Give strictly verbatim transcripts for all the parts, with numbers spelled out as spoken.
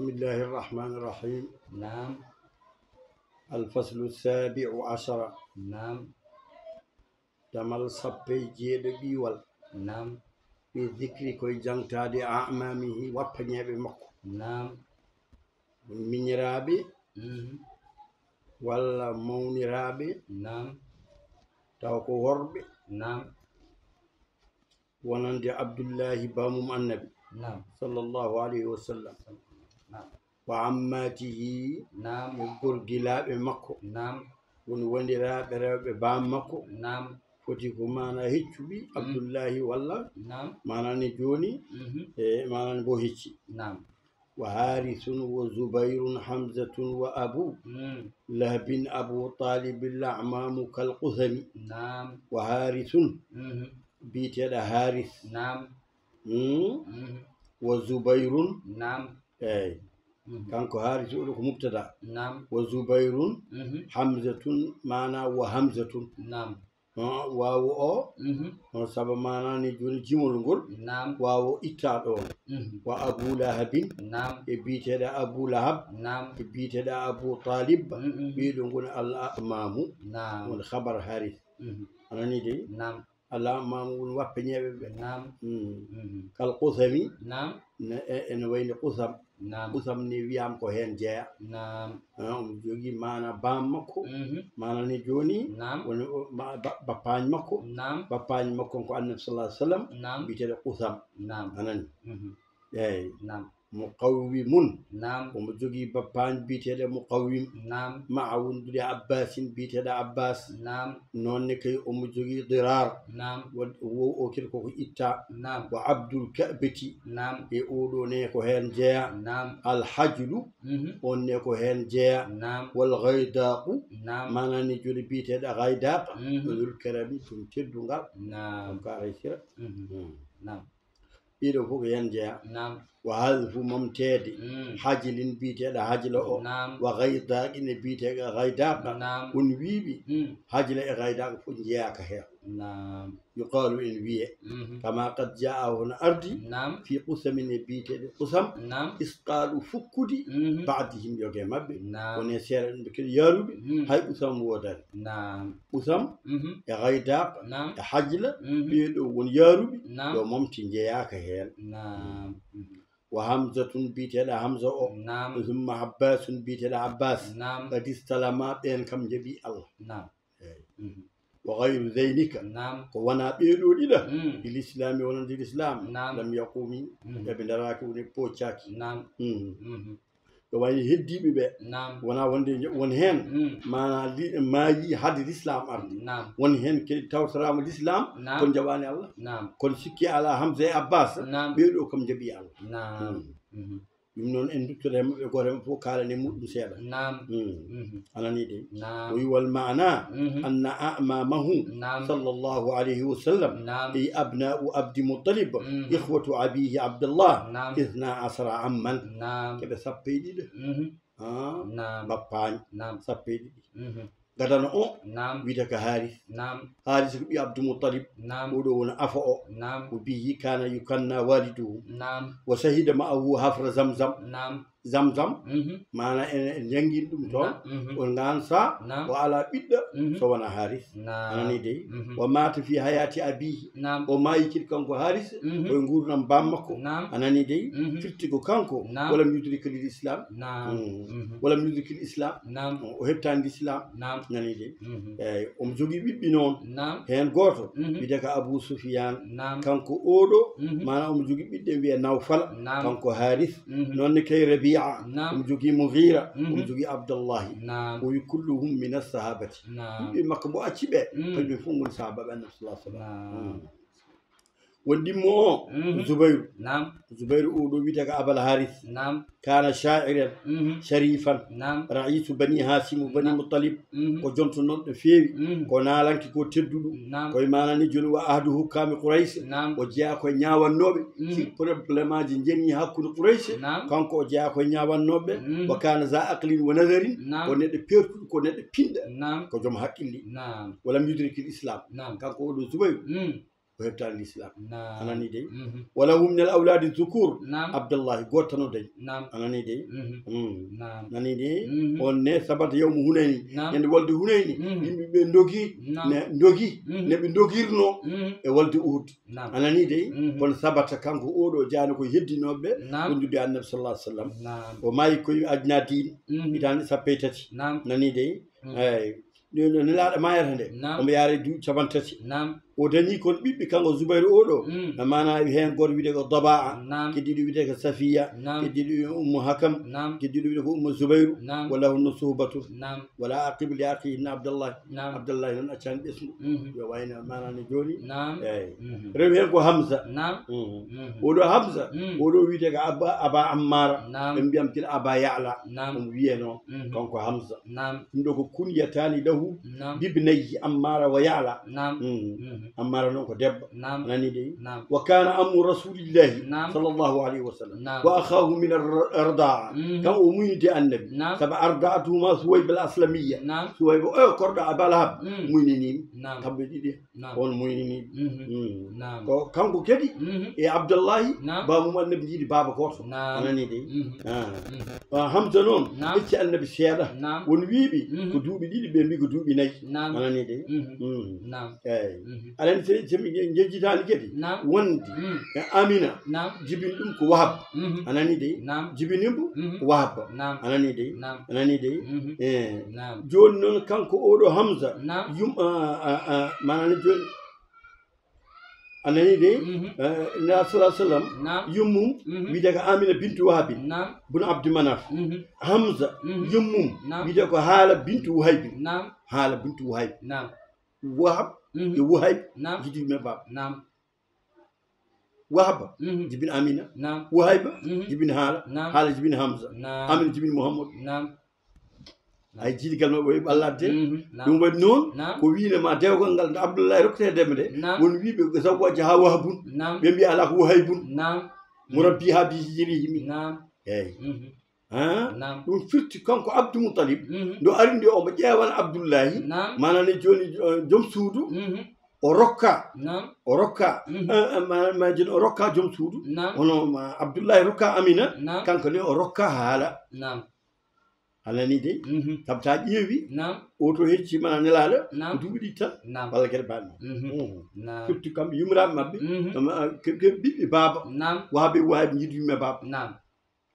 بسم الله الرحمن الرحيم. نعم. الفصل السابع عشر. نعم. Damal sappo e jeeɗiɓiwal. نعم. Fi zikri, koye jangtaade, amamihi, wappañeeɓe makko. نعم. Miñiraaɓe, mhm, walla mawniraaɓe, نعم, taw ko worɓe. نعم. Wonande Abdullahi, baamum Annabi, نعم, sallallahu alayhi wa sallam. نعم. Wa ammatihi, نعم, e gorgilaaɓe makko. نعم. Woni wondiraaɓe rewɓe baam makko. نعم. Foti ko maana heccuɓi, mm, Abdullahi walla, نعم, maana ni jooni, mhm, e maana ni bo hecci. نعم. Wa Harisun wa Zubairun Hamzatun wa Abu, mm, Lahabin Abu Talib, al amamu kal qusami. نعم. Wa Harisun, mhm, biyeteeɗo Haris. نعم. Mm. Mhm. Wa Zubairun. نعم. Eyi. Mhm. Kanko Haris oɗo ko mubtada. نعم. Wa Zubairun, mhm, Hamzatun, maana wa Hamzatun. نعم. Ah, waawu o. Mhm. On saba maana ni jooni jimol ngol. نعم. Waawu ittaaɗo on. Mhm. Wa Abu Lahabin. نعم. E biyeteeɗo Abu Lahab. نعم. E biyeteeɗo Abu Talib. Mhm. Ɓiɗo ngoni al amamu. نعم. Woni khabar Haris. Mhm. A nani de? نعم. Al amamu woni wappeñeeɓe ɓe. نعم. Mm. Mhm. Kal qusami. نعم. Ne, e, ene wayni qusam. نعم. Qusam ni wiyam ko heen jeya. نعم. Ah, omo jogii maana baam makko. Mhm. Maana ni jooni, نعم, woni o, ma, ba, bappaañ makko. نعم. Bappaañ makko ko Annabi sallallahu alayhi wa sallam, نعم, biyeteeɗo qusam. نعم. A nani? Mhm. Eyi. نعم. Muqawwimun. نعم. Omo jogii bappaañ biyeteeɗo Muqawwim. نعم. Ma'a wondude Abbasin biyeteeɗo Abbas. نعم. Noon ne kay omo jogii Dirar. نعم. Wa, wo o kadi koko itta. نعم. Wa Abdul Ka'bati. نعم. E oɗo ne ko heen jeya. نعم. Al Hajlu. Mhm. On ne ko heen jeya. نعم. Wal Ghaydaqu. نعم. Maana ni jooni biyeteeɗo Ghaydaq. Mhm. Ko Zul Karami, ɗum teddungal. نعم. Ɗum ka ay sira. Mhm. Mm. نعم. Ɗiɗo fof ko heen jeya. نعم. Wa hadfu mamteede. Mm. Hajlin biyeteeɗo Hajla o. نعم. Wa Ghaydaqin e biyeteeɗo Ghaydaq. نعم. On wiiɓi. Mm. Hajla e Ghaydaq fof njeyaaka heen. نعم. Yuqalu en wiye. Mhm. Kama qad jaa hono ardi. نعم. Fi qusamin e biyeteeɗo qusam. نعم. Isqalu fukkude. Mhm. Ba'dihim yoga e maɓɓe. نعم. Woni e seeɗa ɗum ɓe kadi yaaruɓe. Mm. Hay qusam woodani. نعم. Qusam, mhm, e Ghaydaq, نعم, e Hajla, mhm, ɓee ɗo won yaaruɓe, نعم, ɗo momti njeyaaka heen. نعم. Mhm. Wa Hamzatun biyeteeɗo Hamza o, نعم, thumma Abbasun biyeteeɗo Abbas, نعم, qad istalama, ɓeen kam njaɓi Allah. نعم. Eey. Mhm. Wa ghayru dhaynika, نعم, ko wonaa ɓee ɗo ɗiɗa, mm, fil islami wonande l'islam, نعم, lam yaqumi, mhm, ɓe ndaraaki, woni poccaaki. نعم. Mhm. Mhm. Ɗo wayni heddiiɓe ɓe. نعم. Wonaa wonde njo-, won heen, mm, maana li-, maayi hade l'islam arde. نعم. Won heen kadi tawtoraama l'islam, نعم, kono njaɓaani Allah. نعم. Kono sikki alaa, Hamza e Abbas, نعم, ɓee ɗo kam njaɓi Allah. نعم. Mm. Mhm. Ɗum noon en nduttoto e maɓɓe gooto e maɓɓe fof kaalane muɗum seeɗa. نعم. Mm. Mhm. A nanii de? نعم. O wi wal maana, mhm, anna a'mamahu, نعم, sallallahu alayhi wa sallam, نعم, ay abna'u Abdi Muttalib, mhm, ikhwatu abihi Abdullah, نعم, ithna ashara amman. نعم. Keɓe sappo e ɗiɗo. Mhm. Ah, نعم. Bappaañ. نعم. Sappo e ɗiɗi. Mhm. Gadano o, نعم, wiyetee ko Haris. نعم. Haris ko ɓii Abdul Muttalib. نعم. Oɗo woni afo o. نعم. Wa bihi kana yukanna waliduhu. نعم. Wa shahida ma'ahu hafra Zamzam. نعم. Zamzam, mhm, maana en, en njanngin ɗum toon. Na-, mhm. On ngaan sa, نعم, o alaa ɓiɗɗo, mhm, so wonaa Haris. نعم. A nanii dey? Mhm. Wa mata fi hayati abihi. نعم. O maayi kadi kanko Haris, mhm, koye nguurndam baam makko. نعم. A nanii dey? Mhm. Firti ko kanko, نعم, walam yudrik lil Islam. نعم. Mhm. Mhm. Walam yudrik lil Islam. نعم. O heɓtaani l'islam. نعم. Nanii dey? Mhm. Eey, omo jogii ɓiɓɓe noon. نعم. Heen gooto, mhm, wiyetee ko Abu Sufyaan. نعم. Kanko oɗo, mhm, maanaam omo jogii ɓiɗɗo wiyee Nawfal. نعم. Kanko Haris. Mhm. Noon ne kay Rabi'a. نعم. Omo jogii Mughira. Mhm. Omo jogii Abdullahi. نعم. O wi kulluhum min as-sahabati. نعم. Ɓiɓɓe makko mo acci ɓe, mhm, kamɓe fof ngoni sahabaaɓe Annabi sallallahu alayhi wa sallam. نعم. Mhm. Won ɗimmo o, mhm, Zubayru. نعم. Zubayru oɗo wiyetee ko Abal Haris. نعم. Kana sha'iran, mhm, sharifan. نعم. Ra'isu bani Hashim, bani, نعم, Muttalib. Mhm. Ko jonto noon ɗo feewi. Mhm. Ko naalanke ko tedduɗo. نعم. Koye maana ni jooni wa ahadu hukami Quraysh. نعم. O jeyaa koye ñaawannooɓe. Mhm. Si problème aji njeni hakkunde Quraysh. نعم. Kanko o jeyaa koye ñaawannooɓe. Mhm. Wa kana za aqlin wa nazarin. نعم. Ko neɗɗo pertuɗo, ko neɗɗo pinɗo. نعم. Ko joom haqqille. نعم. Walam yudrikil Islam. نعم. Kanko oɗo Zubayru. Mhm. o heɓtaani l'islam. Naam. A nanii dey? Mhm. Wa lahum min al awladi dhukur. Naam. Abdullahi gooto tan o dañi. Naam. A nanii dey? Mhm. Mm. Naam. Nanii dey? Mhm. On ne sabata yawmu Hunayni. Naam. Ñande wolde Hunayni. Mhm. Yimɓe ɓe ndogi. Naam. Ne ndogi. Mhm. Ne ɓe ndogirno. Mhm. E wolde Uhud. Naam. A nanii dey? Mhm. Kono sabata kanko oɗo jaani ko heddinooɓe Naam. Wondude e Annabi sallallahu alaihi wasallam. Naam. O maayi koye ajna diin. Mhm. Hitaande sappo e tati. Naam. Nanii dey? Mhm. Eey. Ɗum ɗo nelaaɗo maayata nde. Naam. Omo yaara e duuɓi capanɗe tati. Naam. O dañi kon ɓiɓɓe kanko Zubayru oɗo. Mm. E maanaa heen gooto wiyetee ko Dabaa. Naam. Keddiiɗo wiyetee ko Safiya. Naam. Keddiiɗo Ummu Hakam. Naam. Keddiiɗo wiyetee ko Ummu Zubayru. Naam. Wala hunna suhbatun. Naam. Wala aqibu li aqi ibn Abdallah. Naam. Abdallah noon accaani ɓesngu. Mhm. Yo wayno maanaa ne jooni. Naam. Eey. Mhm. Rewi heen ko Hamza. Naam. Mhm. Mhm. Oɗo Hamza, Mm. oɗo wiyetee ko Aba, Aba Ammara. Naam. Ɓe mbiyam kila Aba Ya'la. Naam. Omo wiyee noon. Mhm. Kanko Hamza. Naam. Ɗum ɗo ko kunyataani lahu Naam. bibnayhi Ammara wa Ya'la. Naam. Mhm. Mhm. Ammara noon ko debbo. Naam. A nanii dey? Naam. Wa kana ammu rasulillahi Naam. sallallahu alayhi wa sallam. Naam. Wa akhahu min ar-, ardaa. Mhm. Kan o muynidi Annabi. Naam. Sabu ardaatuhuma Suwayba al-Aslamiyya. Naam. Suwayba o korɗo Aba Lahab Mm. muynini. Naam. Kamɓe ɗiɗi. Naam. On muynini. Mhm. Mm. Naam. Ko kanko kadi Mhm. e Abdullahi Naam. baaba mum Annabi njiidi baaba gooto. Naam. A nanii dey? Mhm. Ah. Mhm. Ah, Hamza noon Naam. ƴetti Annabi seeɗa. Naam. Won wiiɓe Mhm. ko duuɓi ɗiɗi, ɓe mbi ko duuɓi nayi. Naam. A nanii dey? Mhm. Mm. Naam. Eey. Mhm. Aɗa anndi so, so mi jejjitaani kadi Naam. wonde Mm. e Amina Naam. jibini ɗum ko Wahab. Mhm. A nanii dey? Naam. Jibini mbo Mhm. ko Wahab. Naam. A nanii dey? Naam. A nanii dey? Mhm. Eey. Naam. Jooni noon kanko oɗo Hamza Naam. yum-, a, a, a, maanaa ne jooni A nanii dey? Mhm. Eh, Nulaaɗo sallallahu alayhi wa sallam, Naam. yummum Mhm. wiyetee ko Amina bintu Wahabin, Naam. bun Abdi Manaf. Mhm. Hamza, Mhm. yummum Naam. wiyetee ko Haala bintu Wuhaybin. Naam. Haala bintu Wuhayb. Naam. Wahab Mhm. e Wuhayb Naam. njiidi yumma e baaba. Naam. Wahaba Mhm. jibini Amina. Naam. Wuhayba Mhm. jibini Haala. Naam. Haala jibini Hamza. Naam. Amina jibini Muhammadu. Naam. Ay, jiidigal maɓɓe o heɓi Allah adde. Mhm. Naam. Ɗum waɗi noon, Naam. ko wiine ma dewgal ngal nde Abdullahi rokkete debbo nde, Naam. won wiiɓe ko zawwaja ha Wahabun. Naam. Ɓe mbiya ala ko Wahaybun. Naam. Murabbi ha bi hijrihimi. Naam. Eey. Mhm. Ha? Naam. Ɗum firti kanko Abdul Muttalib, Mhm. nde ari nde omo ƴeewana Abdullahi, Naam. maanaa ne jooni, eh, joom suudu, Mhm. o rokka, Naam. o rokka, Mhm. eh, eh, maanaa ma jooni o rokka joom suudu, Naam. hono ma Abdullahi rokka Amina, Naam. kanko ne o rokka Haala. Naam. A nanii dey? Mhm. Sabu so a ƴeewi, Naam. o to hecci maanaa Nelaaɗo, Naam. ko duuɓi ɗiɗi tan, Naam. walla gere mbaɗno. Mhm. Mhm. Naam. Surtout kamɓe yumraaɓe maɓɓe, Mhm. kama, ke, ke ɓiɓɓe baaba. Naam. Wahabe, Wahabe njiidi yumma e baaba. Naam.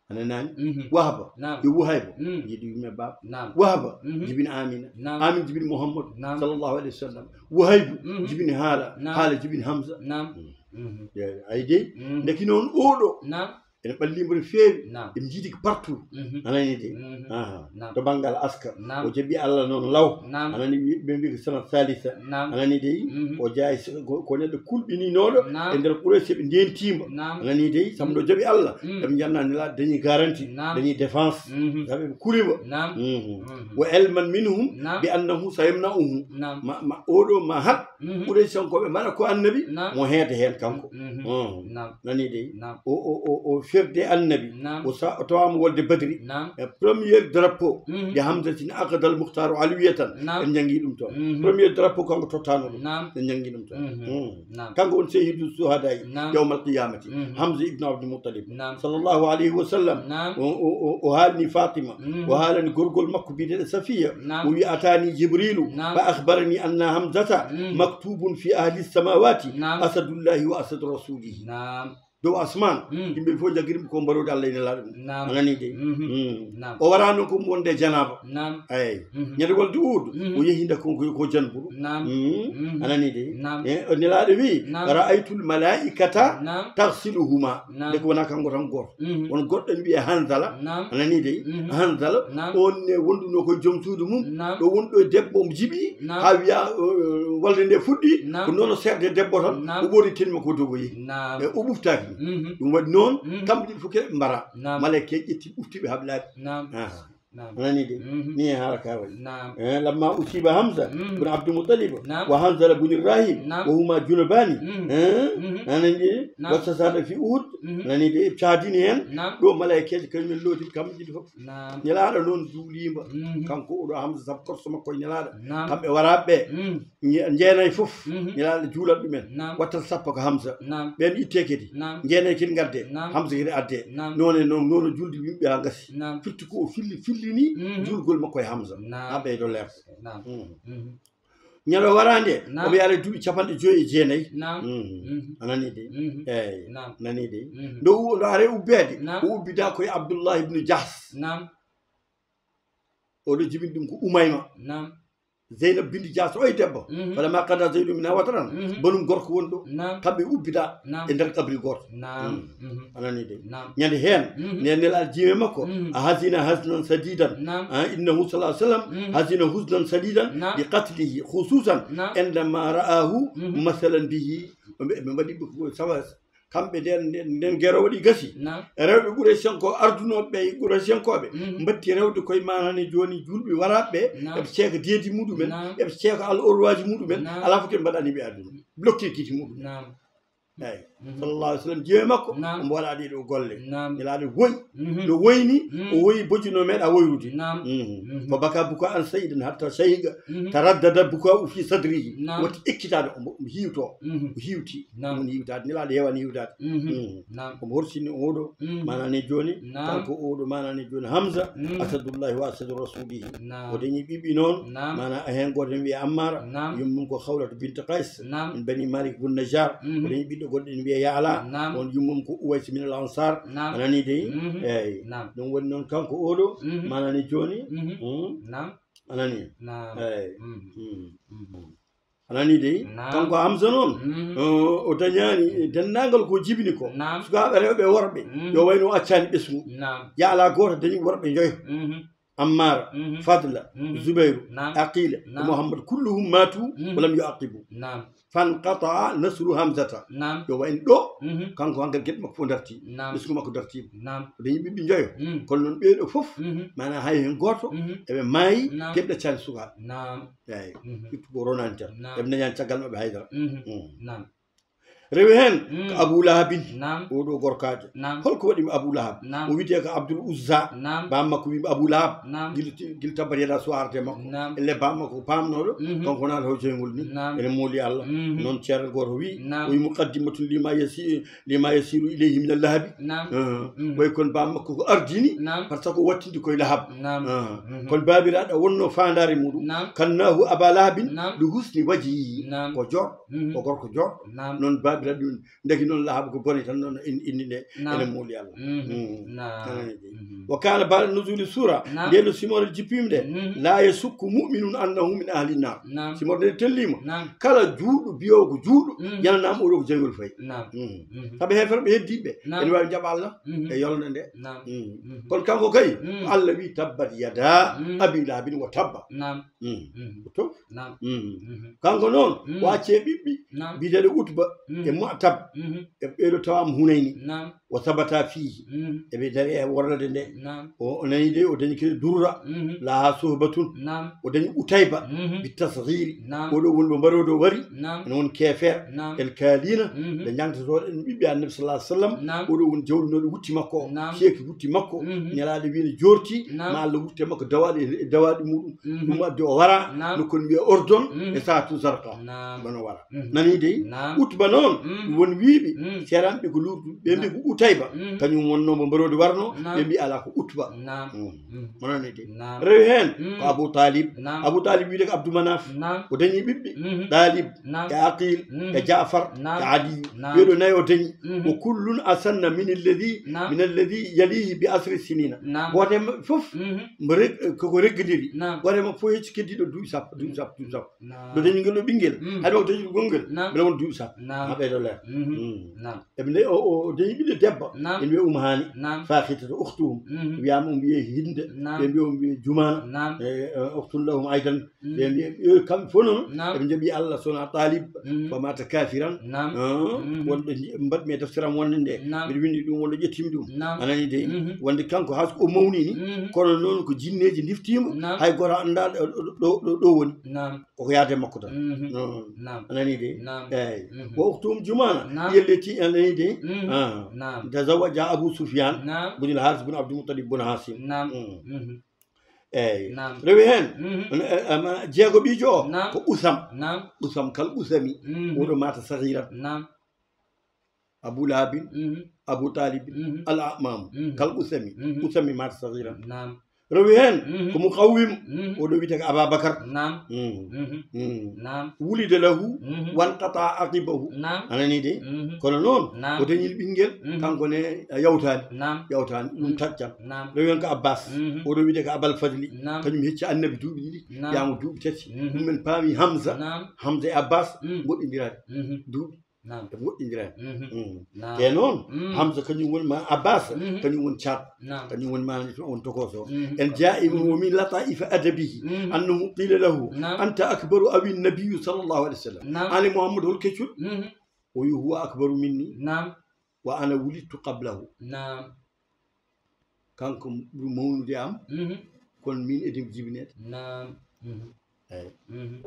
A nanaani? Mhm. Wahaba Naam. e Wuhayba Mhm. njiidi yumma e baaba. Naam. Wahaba Mhm. jibini Amina. Naam. Amina jibini Muhammadu Naam. sallallahu alayhi wa sallam. Wuhaybu Mhm. jibini Haala. Naam. Haala jibini Hamza. Naam. Mhm. Mhm. Eey, ay dey? Mhm. Ndeke noon oɗo Naam. ene ɓallimo no feewi. Naam. Ɓe njiidi ko partout. Mhm. A nanii dey? Mhm. Aha. Naam. To banngal askar. Naam. O jaɓi Allah noon law. Naam. A nanii wi-, ɓe mbi ko sanad salisa. Naam. A nanii dey? Mhm. O jaay s-, ko, ko neɗɗo kulɓininooɗo Naam. e nder Quraysh, ɓe ndentiimo. Naam. A nanii dey? Sabu Mhm. ɗo jaɓi Allah. Mhm. Ɓe njanna Nelaaɗo dañi garantie, Naam. dañi défense. Mhm. Sabu ɓe kulimo. Naam. Mhm. Mhm. Wa ilman minhum Naam. bi annahu sayamna'uhu. Naam. Ma, ma, oɗo ma haɗ Mhm. Quraysh en ko ɓe mbaɗa ko Annabi Naam. mo heede heen kanko. Mhm. Mhm. Naam. Nanii dey? Naam. O, o, o, o ferde Annabi. Naam. O sa-, o tawaama wolde Badri. Naam. E premier drapeau Mhm. de Hamzatin aqada al Mukhtaru alwiyatan. Naam. En njanngi ɗum toon. Mhm. Premier drapeau kanko tottaano ɗum. Naam. En njanngi ɗum toon. Mhm. Mhm. Naam. Kanko on sehidu suhada'i Naam. yawmal qiyamati. Mhm. Hamza ibn Abdul Muttalib. Naam. Sallallahu alayhi wa sallam. Naam. O, o, o, o haalni Fatima. Mhm. O haalani gorgol makko biyeteeɗo Safiya. Naam. O wi, "Atani Jibrilu Naam. fa akhbarani anna Hamzata Mhm. maktubun fi ahli samawati Naam. asadullahi wa asadu rasulihi." Naam. Dow asmaan, Mhm. yimɓe fof njaggiri mo ko mbarooɗe Allah e Nelaaɗo mum. Naam. A nanii dey? Mhm. Mhm. Naam. O waraano ko wonde janaaba. Naam. Eey. Mhm. Ñande wolde Uhud, Mhm. o yehi nde ko, ko, ko janburu. Naam. Mhm. Mhm. A nanii dey? Naam. E, o Nelaaɗo wi, Naam. "Ra'aytul malaa'ikata Naam. taghsiluhuma." Naam. Nde ko wonaa kanko tan gooto. Mhm. Won goɗɗo ene wiyee Hanzala. Naam. A nanii dey? Mhm. Hanzala, Naam. on ne wondunoo ko e joom suudu mum. Naam. Ɗo wonɗo e debbo mo jiɓi, Naam. haa wiya, o, o, wolde nde fuɗɗi, Naam. ko noon o seerde debbo tan, Naam. o ɓorni tenue makko o dogoyi. Naam. E o ɓuftaaki. Mhm. Ɗum waɗi noon, Mhm. kamɓe ɗiɗi fof keɓe mbara. Naam. Maleyka ƴetti ɓufti ɓe haa ɓe laaɓi. Naam. Aha. Naam. A nanii de? Mhm. Ni e haala ka wayi. Naam. Eh, lamma usiba Hamza Mhm. bun Abdul Muttalib Naam. wa Hanzala bun Ibrahim Naam. wa huma junubani. Mhm. Eh? Mhm. A nanii de? Naam. Wastasada fi Uhud. Mhm. A nanii de? Caadini heen. Naam. Ɗo malaa'ikeeje kañum en lootiri kamɓe ɗiɗi fof. Naam. Nelaaɗo noon juuliima. Mhm. Kanko oɗo Hamza sabu korso makko e Nelaaɗo. Naam. Kamɓe waraaɓe ɓe. Mhm. Ñe-, jeenay fof. Mhm. Nelaaɗo juulat ɗumen. Naam. Wattal sappo ko Hamza. Naam. Ɓeen itte kadi. Naam. Jeenay kadi ngadde. Naam. Hamza kadi adde. Naam. Noone noon, noon o juldi yimɓe haa ngasi. Naam. Firti ko o filli, fillini Mhm. julgol makko e Hamza. Naam. Haa ɓeydo leer. Naam. Mhm. Mhm. Ñalawma waraande, Naam. omo yaara duuɓi capanɗe joyi e jeenay. Naam. Mhm. Mhm. A nanii de? Mhm. Eey. Naam. Nanii de? Mhm. Ndo u-, ndo are ubbeede, Naam. o ubbida ko e Abdullah ibn Jahs. Naam. Oɗo jibini ɗum ko Umayma. Naam. Zeynab bintu Jahs, oye debbo. Mhm. Falamma qada Zaydun minha wataran. Mhm. Banum gorko won ɗo. Naam. Kamɓe ubbida Naam. e nder qabri gooto. Naam. Mhm. Mhm. A nanii de? Naam. Ñande heen, Mhm. ne Nelaaɗo jiime makko, Mhm. a hazina haznan sadidan. Naam. Ah, innahu sallallahu alaihi wasallam Mhm. hazina huznan sadidan Naam. bi qatlihi, khususan Naam. indama ra'ahu Mhm. masalan bihi. Ɓe, ɓe mbaɗi ɓe ko sawa-, kamɓe nden, nden, nden gero waɗi gasi. Naam. Rewɓe Quraysiyankoo ardunooɓe ɓe, Quraysiyankooɓe, Mhm. mbatti rewde koye maanani jooni julɓe waraaɓe ɓe, Naam. eɓe ceeka deedi muɗumen, Naam. eɓe ceeka al orwaji muɗumen, Naam. alaa fof ken mbaɗani ɓe aduna. Bloqué kiiti muɗum. Naam. Eey. Mhm. Sallallahu alaihi wasallam, jiime makko, Naam. omo waɗa ɗee ɗoo golle. Naam. Nelaaɗo woyi, Mhm. no woyni, Mhm. o woyi bojji no meeɗa woyrude. Naam. Mhm. Mhm. Fa baka buka an sayidan hatta shahiqa, Mhm. taraddada buka'u fi sadrihi. Naam. Watti ekkitaade, omo, omo hiiwtoo. Mhm. O hiiwti. Naam. Ɗum woni hiiwtaade. Nelaaɗo heewaani hiiwtaade. Mhm. Mhm. Naam. Omo horsini oɗo, Mhm. maanani jooni, Naam. kanko oɗo, maanani jooni Hamza, Mhm. asadullahi wa asadu rasulihi. Naam. O dañi ɓiɓɓe noon, Naam. maana heen gooto ene wiyee Ammara, Naam. yummum ko Khawlatu bint Qays, Naam. min Bani Malik bun Najjar. Mhm. O dañi ɓiɗɗo goɗɗo ene wiyee Ya'la, Naam. on yummum ko Uways min al Ansar. Naam. A nanii dey? Mhm. Eey. Naam. Ɗum woni noon kanko oɗo, Mhm. maanani jooni, Mhm. hmm? Naam. A nanii? Naam. Eey. Mhm. Hmm. Mhm. A nanii dey? Naam. Kanko Hamza noon, Mhm. o, o dañaani denndaangal ko jibini ko. Naam. Sukaaɓe rewɓe e worɓe, Mhm. yo wayno o accaani ɓesngu. Naam. Ya'la gooto dañi worɓe njoyo. Mhm. Ammara, Mhm. Fadla, Mhm. Zubayru, Naam. Aqila, e Naam. Muhammad, kulluhum matu Mhm. wa lam yu'aqibu. Naam. Fanqata'a nasru Hamzata. Naam. Yo wayin ɗo, Mhm. kanko hanka geɗe makko fof dartii. Naam. Ɓesngu makko dartiima. Naam. O dañi ɓiɓɓe njoyo. Mhm. Kono noon ɓee ɗoo fof, Mhm. maanaa hay heen gooto, Mhm. eɓe maayi, Naam. geɗe ɗe accaani sukaaɓe. Naam. Eey, Mhm. surtout ko ronaani tan. Naam. Eɓe ndañaani caggal maɓɓe haydara. Mhm. Mm. Naam. Rewi heen Mm. ko Abu Lahabin. Naam. Oo ɗoo gorkaajo. Naam. Holko waɗi mo Abu Lahab? Naam. O wiyetee ko Abdul Uzza. Naam. Baam makko wii mo Abu Lahab. Naam. Gila ti-, gila tabbat yadaa suwarde makko. Naam. Elle baam makko ko paamnooɗo, Mhm. kanko naata o jeyngol ni. Naam. Ene mooli Allah. Mhm. Noon ceerno gooto wii, Naam. o wii muqaddimatun lima yasi-, lima yasiru ilayhi min al-lahabi. Naam. Ah. Mhm. Way kono baam makko ko ardini, Naam. par ce que o wattindi koye Lahab. Naam. Ah. Mhm. Kono baabiraaɗo wonno faandaare muɗum. Naam. Kannahu Aba Lahabin Naam. li husni wajhihi. Naam. Ko joɗɗo, Mhm. ko gorko joɗɗo. Naam. Noon baabiraaɗo ɗum, ndeki noon Lahab ko bone tan noon in-, inde nde Naam. ene mooli Allah. Mhm. Mm. Naam. Tanani de. Mhm. Wa kana ba'da nuzuli sura, Naam. nde no simore jippima nde, Mhm. la yasukku mu'minun annahu min ahli nar. Naam. Simore nde tellima, Naam. kala juulɗo biyowo ko juulɗo, Mhm. yananaama oɗo ko jawgol fayi. Naam. Mhm. Mhm. Sabu heeferɓe heddiiɓe, Naam. ene waawi jaɓa Allah Mhm. e yolnde nde. Naam. Mhm. Mhm. Kono kanko kay, Mhm. ko Allah wi, "Tabbat yada Mhm. abi lahabin wa tabba." Naam. Mhm. Mhm. Ko tof? Naam. Mhm. Mhm. Kanko noon, Mhm. o acci e ɓiɓɓe, Naam. biyeteeɗo Utba Mhm. e Mu'tab, Mhm. e ɓeeɗo tawaama Hunayni. Naam. O sabata fiihi. Mhm. Eɓe dari e worlade nde. Naam. O, o nani de, o dañi kadi Durra, Mhm. laha suhbatun. Naam. O dañi Utayba, Mhm. bi tasghiri. Naam. Oɗo woni mo mbarodo wari, Naam. ene woni keefeer, Naam. el kaalina, Mhm. ɓe jangtotooɗo en ɓiɓɓe Annabi sallallahu alaihi wasallam. Naam. Oɗo woni jawlinooɗo wutti makko o, Naam. ceeki wutti makko, Mhm. Nelaaɗo wiino joorti, Naam. ma Allah wutte makko dawaaɗi, dawaaɗi muɗum. Mhm. Ɗum addi o wara, Naam. no kon wiya Ordon, Mhm. e Saatu Zarqa. Naam. Bano wara. Mhm. Nani dey? Naam. Utba noon, Mhm. won wiiɓe, Mhm. seeranɓe ko luurdu, ɓe mbi Naam. ko Utayba, Mhm. kañum wonno mo mbaroodi warno, Naam. ɓe mbi ala ko Utba. Naam. Mhm. Mhm. Mo nani dey? Naam. Rewi heen Mhm. ko Abu Talib. Naam. Abu Talib wiide ko Abdou Manaf. Naam. O dañi ɓiɓɓe, Mhm. Talib, Naam. e Aqil, Mhm. e Jaafar, Naam. e Aliyu. Naam. Ɓeeɗo nayo o dañi. Mhm. Wa kullun asanna min alladhi, Naam. min alladhi yalihi bi asri sinina. Naam. Gooto e maɓɓe fof, Mhm. mbo reg-, koko reggadiri. Naam. Gooto e maɓɓe fof hecci keddiiɗo duuɓi sappo, duuɓi sappo, duuɓi sappo. Naam. Ɗo dañi ngel ɗo ɓinngel, Mm. hay ɗo dañi ɗo gonngel, Naam. mbele won duuɓi sappo. Naam. Haa ɓe Ɓeydo leer. Mhm. Mm. Naam. Eɓe nde-, o, o, o dañi ɓiɗɗo debbo. Naam. Ɓe mbiya Umu Haani. Naam. Fakhitata ukhtuhum. Mhm. Wiyaama o mbiye Hinde. Naam. Ɓe mbiya o mbiye Jumaana. Naam. E, e, ukhtun lahum aydan. Mhm. Ɓe mbiya, e, kamɓe fof noon, naam, eɓe njaɓi Allah sona Talib, mhm, fa mata kafiran. Naam. Ah, mhm, wonɗo nji-, mbaɗmi e deftere am wonde nde. Naam. Mbiɗa winndi ɗum, wonɗo ƴettimi ɗum. Naam. A nani de? Mhm. Wonde kanko haa so o mawni ni, mhm, kono noon ko jinneeji ndiftiimo, naam, hay gooto anndaa ɗo, ɗo, ɗo, ɗo, ɗo woni. Naam. Koko yaade makko tan. Mhm. Noon. Naam. A nani de? Naam. Eey. Mhm. Wa ukhtuhum Jumaana. Naam. Yelliti a nani de? Mhm. Ah. Naam. Tazawaja Abu Sufyan, naam, bunil Haris bun Abdul Muttalib bun Hasim. Naam. Mm. Mhm. Eey. Naam. Rewi heen, mhm, eh, eh, ma, jeego ɓiijo o, naam, ko Usam. Naam. Usam kal Usami. Mhm. Oɗo mata sahiran. Naam. Abu Lahabin, mhm, Abu Talibin, mhm, al amamu, mhm, kal Usami, mhm, Usami mata sahiran. Naam. Rewi heen, mhm, ko Muqawwimu, mhm, oɗo wiyetee ko Ababakar. Naam. Mm. Mhm. Mm. Naam. Wulida lahu, mhm, wanqata aqibahu. Naam. A nani de? Mhm. Kono noon, naam, o dañi ɓinngel, mhm, kanko ne, a, yawtaani. Naam. Yawtaani, ɗum, mhm, taccan. Naam. Rewi heen ko Abbas, mhm, oɗo wiyetee ko Abal Fadli. Naam. Kañum hecci Annabi duuɓi ɗiɗi, naam, yaama duuɓi tati. Mhm. Ɗum men paami Hamza, naam, Hamza e Abbas, mm, ngoɗɗindiraani. Mhm. Duuɓi. Naam. Ɓe ngoɗɗindiraani. Mhm. Mm. Naam. Te noon, mm, Hamza kañum woni ma Abbas, mhm, kañum woni caat. Naam. Kañum woni maanaji to on tokoso. Mhm. En jaa'i mo min lataifa adabihi, mhm, annahu qila lahu, naam, anta akbaru awi nabiyyu sallallahu alaihi wasallam. Naam. An e Muhammad hol keccol? Mhm. O wi huwa akbaru minni. Naam. Wa ana wulidtu qablahu. Naam. Kanko ɓuri mawnude am, mhm, kono min edimo jibinede. Naam. Mhm. Eyi. Mhm.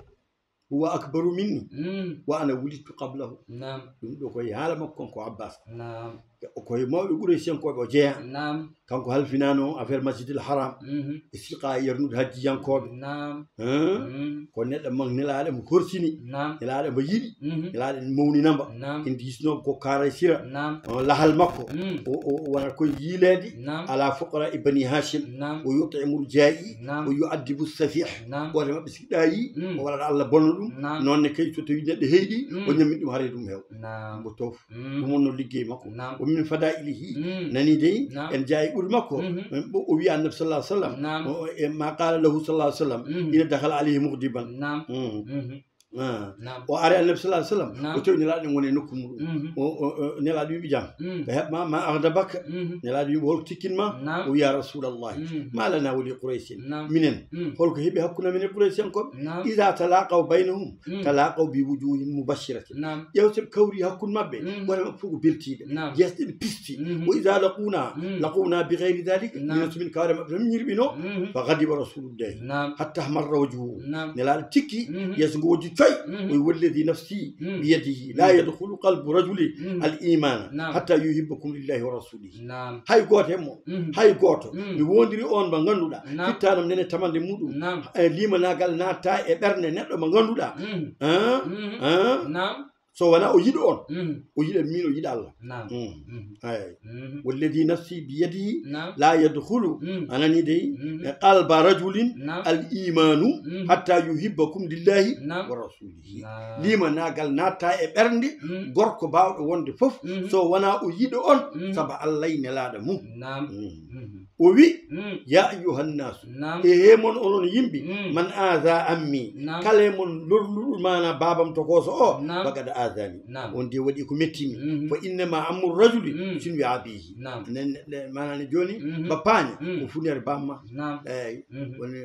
Huwa akbaru minni, mm, wa ana wulidtu qablahu. Naam. Ɗum ɗo koye haala makko kon ko Abbas. Naam. Ko e mawɓe Quraysiyankooɓe o jeyaa. Naam. Kanko halfinaano affaire Masjidil Haram. Mhm. E siqa yarnude hajjiyankooɓe. Naam. Hein? Mm. Ko neɗɗo mo Nelaaɗo mo horsini. Naam. Nelaaɗo mo yiɗi. Mhm. Nelaaɗo mawnina mo. Naam. En diisno ko Kaaraysiira. Naam. O lahal makko. Mm. O, o, o wona ko yiileede. Naam. Ala fuqara e Bani Hashim. Naam. O yut'imul jaa'i. Naam. O yu'addibu safih. Naam. Gooto e maɓɓe si ɗayi, mm, o waɗata Allah bonno ɗum. Naam. Noon ne kay so tawi neɗɗo heyɗi, mm, o ñammin ɗum haray ɗum heew. Naam. Mbo toof. Mm. Ɗum wonno liggey makko. Naam. Wa min fadailihi, mm, nani dey, naam, en jaayi ɓuri makko. Mhm. O, o wiya Annabi sallallahu alaihi wasallam. Naam. O, e ma qala lahu sallallahu alaihi wasallam, mhm, ina dakhala alayhi mughdiban. Naam. Mm. Mhm. Ah. Naam. O ari Annabi sallallahu alaihi wasallam, naam, o tawi Nelaaɗo ɗum woni e nokku muɗum. Mhm. O, o, o, Nelaaɗo wiɓe jam. Mm. Ko heɓma, ma aghdabaka? Mhm. Nelaaɗo wiɓe hol tikkin ma? Naam. O wiya Rasulallah. Mm. Ma lana wa li Quraysin. Naam. Minen, mm, holko heɓi hakkunde amen e Quraysiyankooɓe? Naam. Iza talaqaw baynahum, mm, talaqaw bi wujuhin mubashiratin. Naam. Ƴeew soɓe kawri hakkunde maɓɓe, mm, wona maɓɓe fof ko beltiiɓe. Naam. Jeesɗe ɗe pisti. Mhm. Wa iza laquna, mm, laquna bi ghayri dhalik. Naam. Minen somin kawri maɓɓe tan ñirɓino. Mhm. Fa ghadiba Rasulullahi. Naam. Hatta ahmarra wajhuhu. Naam. Nelaaɗo tikki, mhm, yeeso ngo wojji coy. Mhm. O wi, "Walladhi nafsi, mm, biyadihi, la, mm, yadkhulu qalbu rajuli, mm, al imana, naam, hatta yuhibbakum lillahi wa rasulihi." Naam. Hay gooto e mon, mhm, hay gooto. Mm. Mi wondiri on mo ngannduɗaa, naam, fittanam nene tamande muɗum. Naam. E limanaagal naatta e ɓernde neɗɗo mo ngannduɗaa. Mm. Hein? Mhm. Hein? Naam. So wonaa o yiɗo on, mhm, o yiɗa min, o yiɗa Allah. Naam. Mm. Mhm. Eyi. Mhm. Walladhi nafsi biyadihi, naam, la yadkhulu, mm, a nani dey, mhm, e qalba rajulin, naam, al imanu, mm, hatta yuhibbakum lillahi, naam, wa rasulihi. Naam. Limanaagal naatta e ɓernde, mm, gorko baawɗo wonde fof, mhm, so wonaa o yiɗo on, mm, sabu Allah e Nelaaɗo mum. Naam. Mm. Mhm. O wi, mm, ya ayyuhan nasu, naam, e he mon onon yimɓe, mm, man aza ammi, naam, kala e mon lorluɗo maana baabam tokoso o, naam, faqad azani. Naam. On de waɗi ko mettimi. Mhm. Fa innama ammu rajuli, mm, sinwi abihi. Naam. Nen, nen, maana ne joni, mhm, bappaane, mm, ko funere bamma. Naam. Eyi, mhm, woni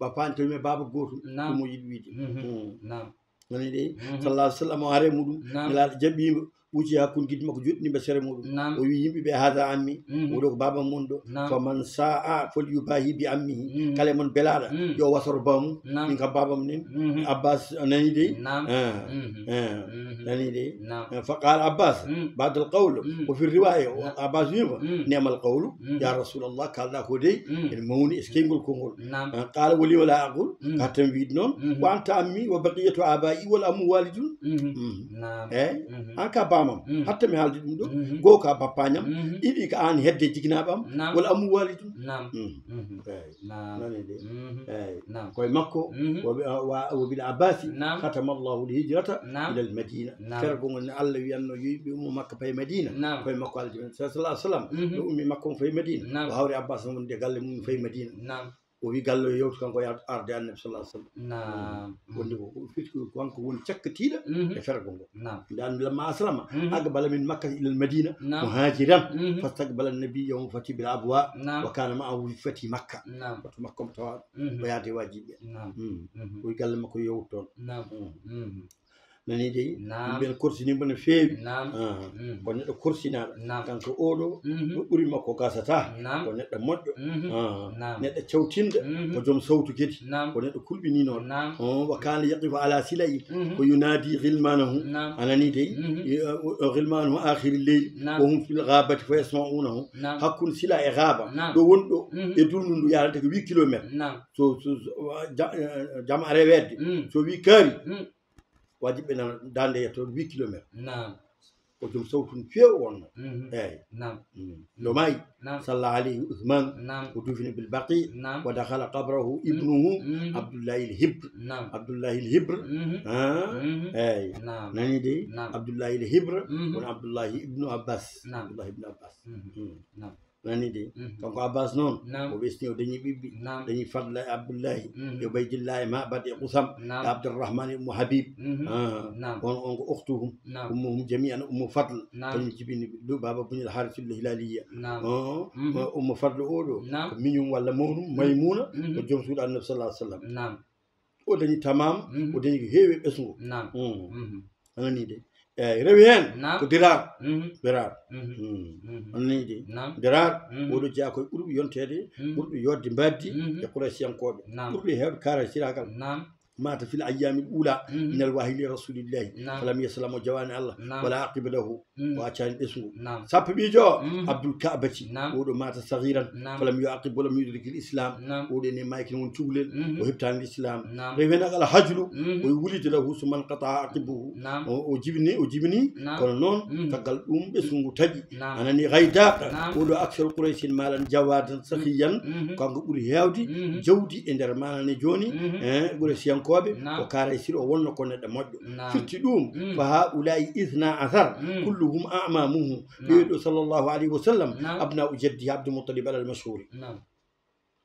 bappaane tawi me baaba gootum, naam, ɗum o yiɗi wiide. Mhm. Mm. Naam. Nani de, mhm, sallallahu alaihi wasallam o are muɗum, naam, Nelaaɗo jaɓɓimo, ɓuuci hakkunde gite makko, joɗɗini ɓe sere muɗum. Naam. O wi yimɓe ɓe, "Haza ammi, mhm, oɗo ko baaba mon ɗo." Naam. Faman sa'a falyubahi bi ammihi. Mhm. Kala e mon belaaɗo, mm, yo wasoro baamum. Naam. Min kam baabam nen. Mhm. Abbas nani de. Naam. Eh, mhm, eh, mhm, nani de. Naam. Eh, fa qala Abbas, mm, ba'dal qawl, mm, o fi riwaya, o, naam, Abbas wima, mm, ni'mal qawlu, mm, ya Rasulallah, kalɗa ko dey, mm, ene mawni, eskey ngol konngol. Naam. Eh, qala wali wala aqul, mm, ka tan wiide noon, mhm, wa anta ammi wa baqiyatu abai wal ammu walidun. Mhm. Mhm. Naam. Eh? Mhm. An ka baamam, mhm, hatta mi haalde ɗum ɗo. Mhm. Goo ka bappañam, mhm, ɗiɗi ka an hedde jiginaɓam, naam, wala ammu walidun. Naam. Mhm. Mhm. Eyi. Naam. Nani de? Mhm. Eyi. Naam. Koye makko, mhm, wa bi-, wa, wa bil Abbasi, naam, khatamallahu al hijrata, naam, ila al Madina. Naam. Fergo ngol ne Allah wiyanno yo yimɓe ummo Makka pay Madina. Naam. Koye makko Allah jibin. Sallallahu alaihi wasallam, mhm, no ummi Makka on fay Madina. Naam. O hawri Abbas on wonde galle mum fay Madina. Naam. O wi galle o yewti kanko, ya-, arde Annabi sallallahu alaihi wasallam. Naam. Wonde ko, ko firti ko kanko woni cakkitiiɗo Mhm. e fergo ngo. Naam. Nde Annabi lamma aslama, Mhm. aqbala min Makkata ilal Madina Naam. muhajiran, Mhm. fastaqbala Nabi yawma fati bil abwa, Naam. wa kana ma'ahu fi fati Makka. Naam. Fatu Makka mo tawa Mhm. o yaade waajibi. Naam. Mm. Mhm. O wi galle makko yewti toon. Naam. Mm. Mhm. Nani dey? Naam. Yimɓe ne korsinii mo no feewi. Naam. Ah. Mm. Ko neɗɗo korsinaaɗo. Naam. Kanko oɗo, Mhm. ko ɓuri makko gasata. Naam. Ko neɗɗo moƴƴo. Mhm. Ah. Naam. Neɗɗo cawtinɗo, Mhm. ko joom sawtu kadi. Naam. Ko neɗɗo kulɓiniinooɗo. Naam. Oh, wa kana yaqifu ala silai, Mhm. ko yunadi ghilmanahu. Naam. A nani dey? Mhm. Eh, eh, ghilmanahu akhiri leyli, Naam. wa hum fil ghabati fa yasma'unahu. Naam. Hakkunde sila e ghaaba, Naam. ɗo woni ɗo, Mhm. e dundu ndu yarata ko huit kilomètres. Naam. So, so, so, wa-, ja-, eh, jam are wedde. Mm. So wi kaari, Mm. Wajibi ɓe nana daande yetto huit kilomètres. Naam. Ko joom sawtu no feewi wonno. Mhm. Eeyi. Naam. Mm. Ɗo maayi. Naam. Salla alayhi Usman. Naam. O duufini bil Baqi. Naam. Wa dakhala qabrahu Mm. ibnuhu Mm. Abdullahi al Hibr. Naam. Abdullahi al Hibr. Mhm. Ah. Mhm. Eeyi. Naam. Nani de? Naam. Abdullahi al Hibr. Mhm. Woni Abdullahi ibnu Abbas. Naam. Abdullahi ibnu Abbas. Mhm. Mm. Naam. Nani de? Mhm. Kanko Abbas noon, Naam. o ɓesni, o dañi ɓiɓɓe, Naam. dañi Fadla e Abdullahi, Mhm. e Ubaydillah e Ma'bad e Qusam, Naam. e Abdurrahman e Ummu Habib. Mhm. Ah, Naam. on, on ko ukhtuhum, Naam. ummuhum jami'an Ummu Fadl, Naam. kañum jibini ɗo Baba Bunil Harisul Hilaliya. Naam. Oh, Mhm. oh, Ummu Fadl oɗo, Naam. ko miñum walla mawnum, Maymuna, Mhm. ko joom suudu Annabi sallallahu alaihi wasallam. Naam. O dañi tamam, Mhm. o dañi ko heewi e ɓesngu. Naam. Mm. Mhm. A nani de? Eeyi, rewi heen Naam. ko dirar. Mhm. Dirar. Mhm. Mm. Mhm. A nani de? Naam. Dirar, Mhm. oɗo jeyaa koye ɓurɓe yonteede, Mhm. ɓurɓe yodde mbaaddi Mhm. e Quraysiyankooɓe. Naam. Ɓurɓe heewde kaara siraagal. Naam. Mata fil ayyaami ula Mhm. min al wahyi li rasulillahi. Naam. Falam yaslam, o jawaani Allah. Naam. Wala aqiba lahu. Mm. O accaani ɓesngu. Naam. Sappo ɓiijo o, Mm. Abdul Ka'bati. Naam. Oɗo mata saghiran. Naam. Falam yu'aqib walam yudrikil Islam. Naam. Oɗo ne maayi kino woni cukalel. Mhm. O heɓtaani Islam. Naam. Rewi heen al hajlu. Mhm. O wulida lahu summa inqata'a aqibuhu. Naam. O, o jibini, o jibini. Naam. Kono noon, Mhm. caggal ɗum ɓesngu ngu taƴi. Naam. A nani Ghaydaq. Naam. Oɗo aksar Qurayshin maalan jawadan sakhiyan. Mhm. Kanko ɓuri heewde Mhm. jawdi e nder maanane jooni. Mhm. Eh, Quraysiyankooɓe. Naam. Ko kaara e sir o wonno ko neɗɗo moƴƴo. Naam. Firti ɗum, Mm. fa haula'i ithna athar, Mm. kulluhum a'mamuhu. Naam. Ɓeeɗo sallallahu alayhi wa sallam, Naam. abna'u jaddi Abdul Muttalib alal mashhuri. Naam.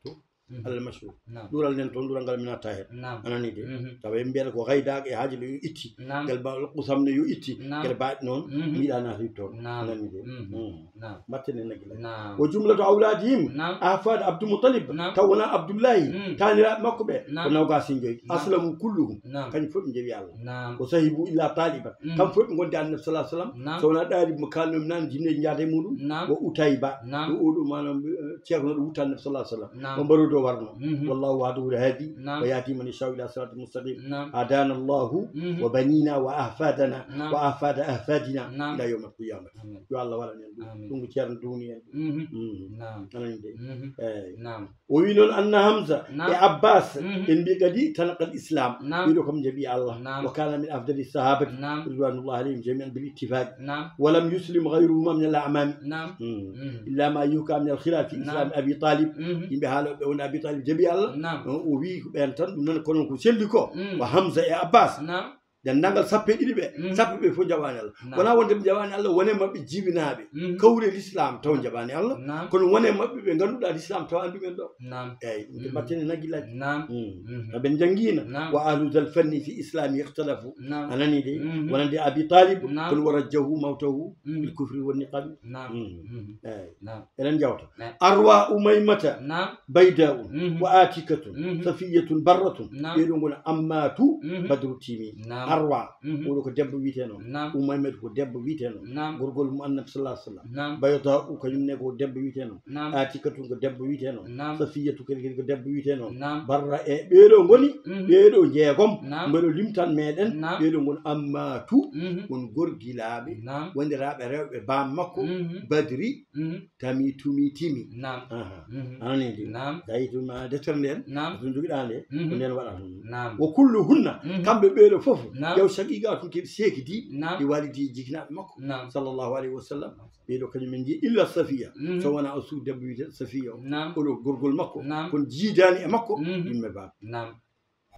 To, Mm. alal mashhuri. Naam. Ɗural nen toon, ɗural ngal mi natta heen. Naam. A nani de? Mhm. Tawa en mbiyata ko Ghaydaq e Hajlu yo itti. Naam. Ngal ba Qusam ne yo itti. Naam. Ngal ba noon, Mhm. mi yiɗa naata toon. Naam. A nani de? Mhm. Mm. Naam. Mbatten e naggi laggi. Naam. Wa jumlatu awladihim, Naam. ahfad Abdul Muttalib, Naam. taw wona Abdullahi, Mm. taaniraaɓe makko ɓe, Naam. ko nogas e joyi. Naam. Aslamu kulluhum. Naam. Kañum fof ɓe njewi Allah. Naam. Ko sahibu illa taliban. Mm. Kamɓe fof ɓe ngondi Annabi sallallahu alaihi wasallam. Naam. So wona ɗaali mo kalnomi naan, jinneeji njaada e muɗum. Naam. Wa Utayba. Naam. Ko oɗo maanaam, eh, ceerno ɗo wutta Annabi sallallahu alaihi wasallam. Naam. Ko mbarodo warno. Mhm. Wallahu wahdahu al hadi Naam. wa yahdi man yashau ila siratin mustaqim. Naam. Hadana Allahu Mhm. wa banina wa ahfadana Naam. wa ahfada ahfadina Naam. ila yawm al qiyamah. Amin. Yo Allah waɗan en ɗum. Amin. Ɗum ko ceerno duwni en ɗum. Mhm. Mm. Naam. Anani de. Mhm. Eeyi. Naam. O wi noon Anna Hamza Naam. e Abbas, Mhm. en mbi kadi tanaqal Islam. Naam. Ɓiɗo kam jaɓi Allah. Naam. Wa kana min afdali sahabati Naam. ridwanullahi alayhim jami'an bil ittifaq. Naam. Wa lam yuslim ghayruhuma min al a'mami. Naam. Mm. Mhm. Illa ma yuhka min al khilaf fi Naam. islam Abi Talib. Mhm. Yimɓe haala ɓe woni Abi Talib jaɓi Allah. Naam. O wi ko ɓen tan, ɗum noon kono ko selli ko. Mm. Ko Hamza e Abbas. Naam. Denndaangal sappo e ɗiɗi ɓe, Mm. sappo ɓe fof njawaani Allah. Naam. Wonaa wonde ɓe njawaani Allah, won e maɓɓe jibinaaɓe, Mm. kawri e Lislaam taw njaɓaani Allah. Naam. Kono won e maɓɓe ɓe ngannduɗaa Lislaam tawaani ɗumen ɗo. Naam. Eeyi, ɗum Mm. mbatten e naggi laggi. Naam. Mm. Mhm. Ɓe njaŋngiino. Naam. Wa ahlu zal fanni fi islami ikhtalafu. Naam. A nani de? Mhm. Wonande Abi Talib, Naam. kono wa rajjahu mawtahu Mhm. bil kufri wa niqami. Naam. Mm. Mhm. Eeyi. Naam. Eɗen njawta. Naam. Arwa Umaymata Naam. bayda'u Mhm. wa atikatun Mhm. safiyatun barratun. Naam. Ɓeeɗo ngoni Ammatu Mhm. Badru Timi. Naam. Arwa, Mhm. oɗo ko debbo wiyeteno. Naam. Umaymatu ko debbo wiyeteno. Naam. Gorgol mo Annabi sallallahu alaihi wasallam. Naam. Bayda'u kañum ne ko debbo wiyeteno. Naam. Atikatu ko debbo wiyeteno. Naam. Safiyatu kadi kadi ko debbo wiyeteno. Naam. Barra e ɓeeɗo ngoni, Mhm. ɓeeɗo jeegom. Naam. Mbeɗo limtan meɗen, Naam. ɓeeɗo ngoni Ammatu, Mhm. won gorgilaaɓe, Naam. wondiraaɓe rewɓe baam makko, Mhm. Badri, Mhm. Tami, tumi, timi. Naam. Aha. Mhm. Anani de. Naam. Tawi tuma deftere nden, Naam. ko ɗum jogiɗaa nde, Mhm. ko nden waɗa ɗum. Naam. Wa kulluhunna, Mhm. kamɓe ɓeeɗo fof, Naam. yaw shaqiqatun keɓe seeki diiɓe, Naam. ɗi walidi jiknaaɓe makko, Naam. sallallahu alayhi wa sallam. Ɓeeɗo kañum en nji illa Safiya. Mhm. So wona o suudu debbo wiyete Safiya o. Naam. Oɗo gorgol makko, Naam. kono jiidaani e makko, Mhm. yimɓe baaba. Naam.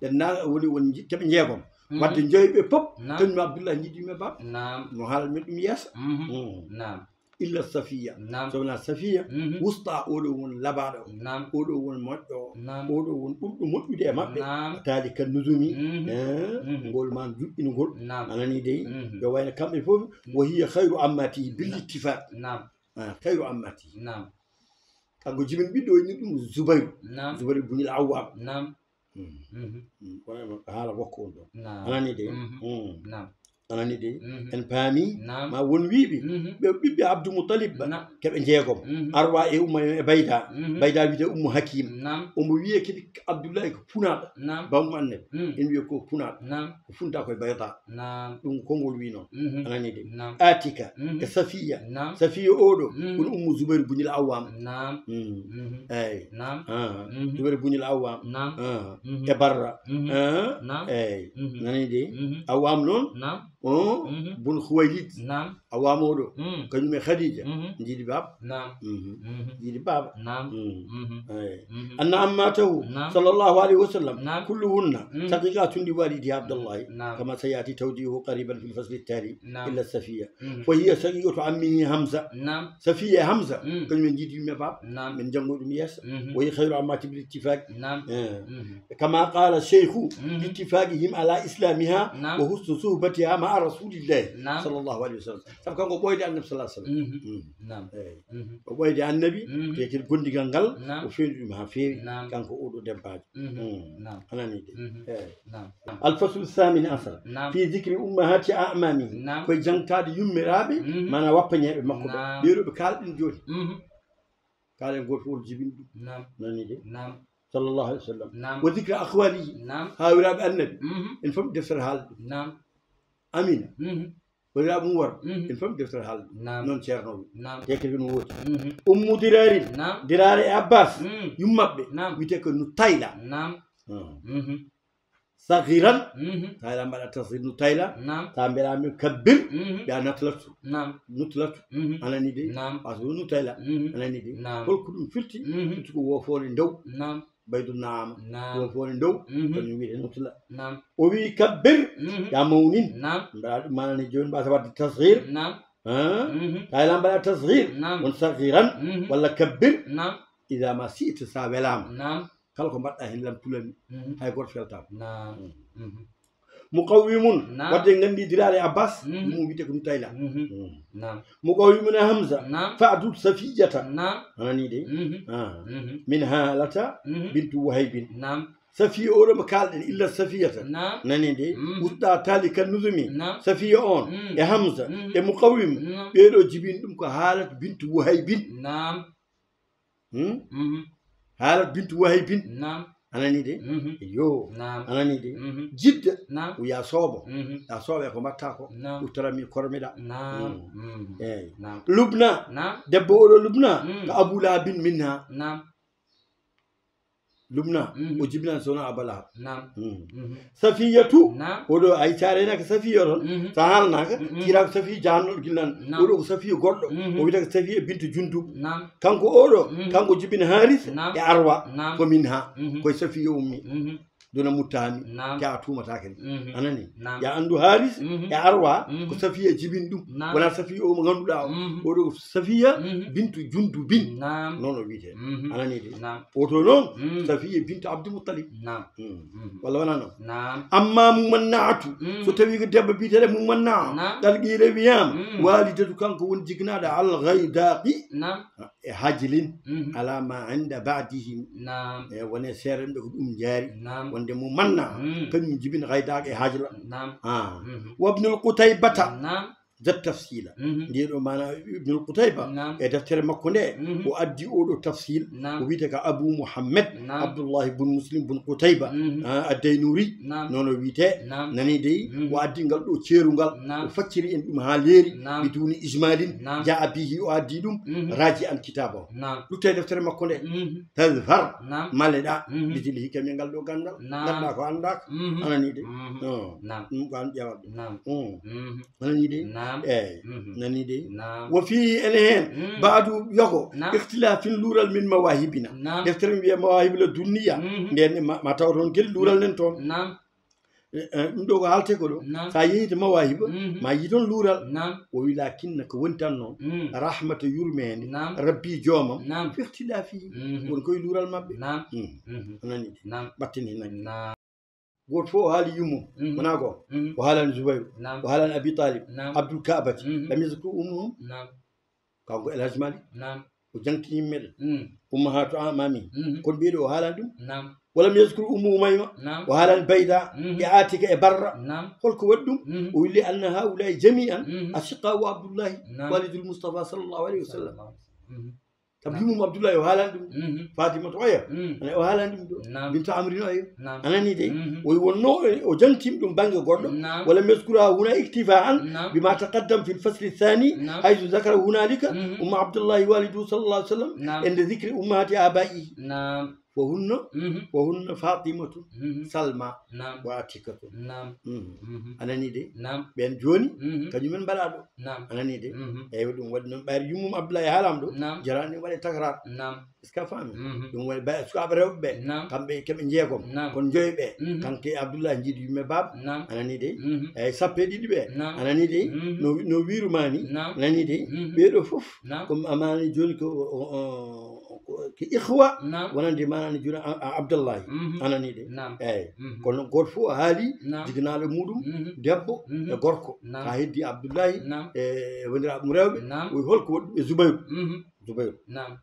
Ɓe na-, woni, woni nji-, keɓe jeegom. Mhm. Wadde joyi ɓe pop, Naam. kañum Abdullah jiidi yimɓe baaba. Naam. No haalal men ɗum yeesa. Mhm. Mm. Naam. Illa Safiya. Naam. So wonaa Safiya, mhm, wusta, oɗo won labaɗo. Naam. Oɗo won moƴƴo. Naam. Oɗo won ɓurɗo moƴƴude e maɓɓe. Naam. Taali kan nuzumi. Mhm. Eh, mhm, ngol man juɗɗingol. Naam. A nani dey? Mhm. Yo wayno kamɓe fof, mhm, wa hiya khayru ammati bil ittifaq. Naam. Ah, khayru ammati. Naam. Kanko Jibril ɓiɗɗo o inni ɗum Zubayru. Naam. Zubayru bunil Awwam. Naam. Mm. Mhm. Mm. Kono noon ko haala makko on ɗon. Naam. A nani de? Mhm. Mm. Naam. A nani de? Mhm. En paami? Naam. Ma won wiiɓe, mhm, ɓe ɓiɓɓe Abdul Muttalib ba, naam, keɓe jeegom. Mhm. Arwa e Umma e Bayda. Mhm. Bayda wiyetee Ummu Hakim. Naam. Omo wiyee kadi Abdullahi ko punaaɗo. Naam. Bammo Annabi. Mm. En wiyee ko punaaɗo. Naam. Ko funta koye Bayda. Naam. Ɗum konngol wi noon. Mhm. A nani de? Naam. Atika, mhm, e Safiya. Naam. Safiya oɗo, mhm, kono Ummu Zubayr bunil Awwam. Naam. Mm. Mhm. Eyi. Naam. Ah. Mhm. Zubayr bunil Awwam. Naam. Ah. Mhm. E Barra. Mhm. Ah. Naam. Eyi. Mhm. Nani de? Mhm. Awwam noon? Naam. Oh. Mhm. Bun Khuwaylid. Naam. Awwam oɗo. Mm. Kañum e Khadija. Mhm. Jiidi baaba. Naam. Mhm. Mhm. Jiidi baaba. Naam. Mm. Mhm. Eyi. Mhm. Anna ammatahu, naam, sallallahu alayhi wa sallam, naam, kulluhunna, mm, shaqiqatun li walidiha Abdullahi, naam, kama sayati tawdihu qariban fil fasli tali, naam, illa Safiya. Mm. Fa hiya shaqiqatu ammihi Hamza. Naam. Safiya e Hamza, mm, kañum en jiidi yumma e baaba. Naam. Men janngo ɗum yeeso. Mhm. Wa hiya khayru ammati bil ittifaq. Naam. Eh. Mhm. Kama qala shaykhu, mhm, li ittifaqihim ala islamiha, naam, wa husni suhbatiha ma'a rasulillahi, naam, sallallahu alayhi wa sallam. Sabu kanko ɓooyde Annabi sallallahu alayhi wa sallam. Mhm. Mm. Naam. Eyi. Mhm. O ɓooyde Annabi, mhm, te kadi gondigal ngal, naam, o feewni ɗum haa feewi, naam, kanko oɗo debbaajo. Mhm. Mm. Naam. A nani de? Mhm. Eyi. Naam. Al faslu thamin asara, naam, fi dhikri ummahati a'mami. Naam. Koye jangtaade yummiraaɓe, mhm, maanaa wappañeeɓe makko ɓe. Naam. Ɓee ɗo ɓe kaalɗen jooni. Mhm. Kaalen gooto fof jibini ɗum. Naam. Nani de? Naam. Sallallahu alayhi wa sallam. Naam. Wa dhikra akhwalihi. Naam. Haawiraaɓe Annabi. Mhm. En fof deftere haalde ɗum. Naam. Amina. Mhm. Woniraaɓe mum worɓe, mhm, en fof deftere haalde ɗum. Naam. Noon Ceerno wi. Naam. Te kadi no woodi. Mhm. Ummu Dirarin, naam, Dirare e Abbas, mm, yummaɓɓe, naam, wiyetee ko Nutayla. Naam. Ah. Mhm. Saghiran, mhm, Tayla mbaɗa tasghir Nutayla, naam, ta mbela min kabbir, mhm, ɓe a natlatu. Naam. Nutlatu. Mhm. A nani de? Naam. Parce que Nutayla. Mhm. A nani de? Naam. Holko ɗum firti? Mhm. Firti ko woofoonde ndaw. Naam. Baydu naama. Naam. Ɗum fof ne dow, mhm, kañum wiyetee nutla. Naam. O wii kabbir, mhm, ya mawnin. Naam. Mbaɗa ɗum maana ne jooni mbasa waɗde tasghir. Naam. Ah? Mhm. Tawi lan mbaɗa tasghir. Naam. Won saghiran, mhm, walla kabbir. Naam. Ida ma si'ta sa welama. Naam. Kala ko mbaɗɗa hen lan tulami. Mhm. Hay goto feltama. Naam. Mm. Mhm. Muqawwimun, naam, wadde nganndi diraare Abbas, mhm, ɗum wiyetee ko Nutayla. Mhm. Mm. Naam. Muqawwimun e Hamza, naam, fa'dud Safiyata. Naam. A nani de? Mhm. Ah. Mhm. Min Halata, mhm, bintu Wahaybin. Naam. Safiya oɗo mo kaalɗen, illa Safiyata. Naam. Nani de? Mhm. Usɗa tali kan nuzumi. Naam. Safiya on, mm, e Hamza, mm, e Muqawwim, naam, ɓeeɗo jibini ɗum ko Halata bintu Wahaybin. Naam. Hmm? Mhm. Haala bintu Wahaybin. Naam. A nani de? Mhm. Yo. Naam. A nani de? Mhm. Jidda. Naam. Ko ya soobo. Mhm. Ya soobo e ko mbatta ko. Naam. Uttara mi kormeɗa. Naam. Mm. Mm. Eyi. Naam. Lubna. Naam. Debbo oɗo Lubna. Mm. Ko Abu Lahabin minha. Naam. Lubna. Mhm. O jibinani sono Aba Lahab. Naam. Mm. Mhm. Safiyatu. Naam. Oɗo ay carenaka Safiya ton. Mhm. Sa haalnaka, mhm, kira ko Safiya jahannoɗo gillan. Naam. Oɗo ko Safiya goɗɗo. Mhm. O wiyata ko Safiya bintu Jundub. Naam. Kanko oɗo, mhm, kanko jibini Haris, naam, e Arwa. Naam. Ko min ha. Mhm. Koye Safiya ummi. Mhm. Duna muttami. Naam. Te a tuumatake ni. Mhm. A nani? Naam. Ya anndu Haris, mhm, e Arwa, mhm, ko Safiya jibini ɗum. Naam. Wona Safiya o mo ngannduɗaa o. Mhm. Oɗo ko Safiya, mhm, bintu Jundubin. Naam. Noon o wiyetee. Mhm. A nani de? Naam. Oto noon, mm, Safiya bintu Abdul Muttalib. Naam. Mm. Mhm. Walla wonaa noon? Naam. Amma Mumannaatu, mm, so tawii ko debbo biyeteeɗo Mumannaa, naam, ɗalqiire wiyaama, mm, waalidatu kanko woni jiknaaɗo Al-Gaydaaqi, naam, e Hajlin, mhm, ala ma inda ba'dihim. Naam. E wone seeɗa ɓe ko ɗum jaari. Naam. Wonde Mumannaa, mm, kañum jibini Gaydaaq e Hajla. Naam. Ah. Mhm. Wabnul Qutaybata. Naam. Zat tafsila. Mhm. Nde ɗo maana Ibnul Qutayba, naam, e deftere makko nde, mhm, o addi oɗo tafsil, naam, o wiyetee ko Abu Muhammad, naam, Abdullahi bun Muslim bun Qutayba, mhm, ah, Ad-Daynuri, naam, noon o wiyetee, naam, nani dey, mhm, o addi ngal ɗo ceerungal, naam, o facciri en ɗum haa leeri, naam, biduni ijmalin, naam, jaa bihi o addi ɗum, mhm, raji an kitaba o. Naam. Lutte deftere makko nde, mhm, tazfar, naam, maleɗa, mhm, bidil hikami ngal ɗo ganndal, naam, ganndal ko anndaaka, mhm, a nani de. Mhm. Oh. Naam. Ɗum ko an ƴeewa ɗum. Naam. Mm. Mhm. Nani de? Naam. Eyi. Mhm. Nani de? Naam. Wo fii ene heen. Mm. Baadu yoko. Naam. Ikhtilafin luural min mawahibina. Naam. Deftere mbiye Mawahibul Ladunniya. Mhm. Nden ma, ma taw toon gel luural nen toon. Naam. Eh, eh, ɗum ɗo ko haalte ko ɗo. Naam. Sa yehi to Mawaahiba, mhm, ma yi toon luural. Naam. O wi, "Laakinna ko woni tan noon, mm, rahmata yurmeende, naam, Rabbi joomam, naam, fi ikhtilaafihi." Mhm. Woni koye luural maɓɓe. Naam. Mm. Mhm. A nani? Naam. Ɓattini hen. Naam. Gooto fof o haali yummum. Mhm. Wonaa ko? Mhm. O haalaani Zubayru. Naam. O haalaani Abi Talib. Naam. Abdul Kaabati. Mhm. Lam yazkur ummuhum. Naam. Kanko El Hadj Malick. Naam. O jangti yimɓe ɓe. Mm. Ummahatu amami. Mhm. Kono ɓeeɗo o haalaani ɗum. Naam. Walam yazkur Ummu Umayma. Naam. O haalaani Bayda. Mhm. E Atika e Barra. Naam. Holko waɗi ɗum? Mhm. O wi, "Li anna haulai jami'an, mhm, ashiqa'u Abdullahi, naam, walidul Mustafa sallallahu alayhi wa sallam." Sallallahu alayhi wa sallam. Mhm. Sabu, naam, yummum Abdullahi o haalaani ɗum. Mhm. Fatimata oya. Mm. Ana o haalaani ɗum ɗo. Naam. Bintu Amrin oya. Naam. A nani de? Mhm. O wi wonno o, o jangtima ɗum bannge goɗɗo. Naam. Walam yazkura huna iktifaan, naam, bima taqaddam fil fasli thani, naam, haythu zakara hunalika, mhm, Umma Abdullahi walidu sallallahu alayhi wa sallam, naam, inda zikri ummahati abaihi. Naam. Wa hunna, mhm, wa hunna Fatimatu, mhm, Salma, naam, wa Atikatu. Naam. Mhm. Mhm. A nani de? Naam. Ɓen jooni, mhm, kañumen mbaɗa ɗo. Naam. A nani de? Mhm. Eywa, ɗum waɗi noon ɓayri yummum Abdullahi haalaama ɗo. Naam. Jarani waɗe takrar. Naam. Est-ce que a faami? Mhm. Ɗum waɗi ba-, sukaaɓe rewɓe ɓe, naam, kamɓe keɓe jeegom. Naam. Kono joyi ɓe, mhm, kanko e Abdullahi jiidi yumma e baaba. Naam. A nani de? Mhm. Eyyi, sappo e ɗiɗi ɓe. Naam. A nani de? Mhm. No, no wiiruma ni. Naam. A nani de? Mhm. Ɓeeɗo fof. Naam. Comme a maani jooni ko, o, o, o, ko, ko ikhwa, naam, wonande maani jooni a, a, Abdullahi. Mhm. A nani de? Naam. Eyyi. Mhm. Kono gooto fof o haali, naam, jiganaale muɗum, mhm, debbo, mhm, e gorko. Naam. Ka heddi Abdullahi, naam, e wondiraaɓe mum rewɓe, naam, o wi holko waɗi ɗum e Zubayru. Mhm. Zubayru. Naam.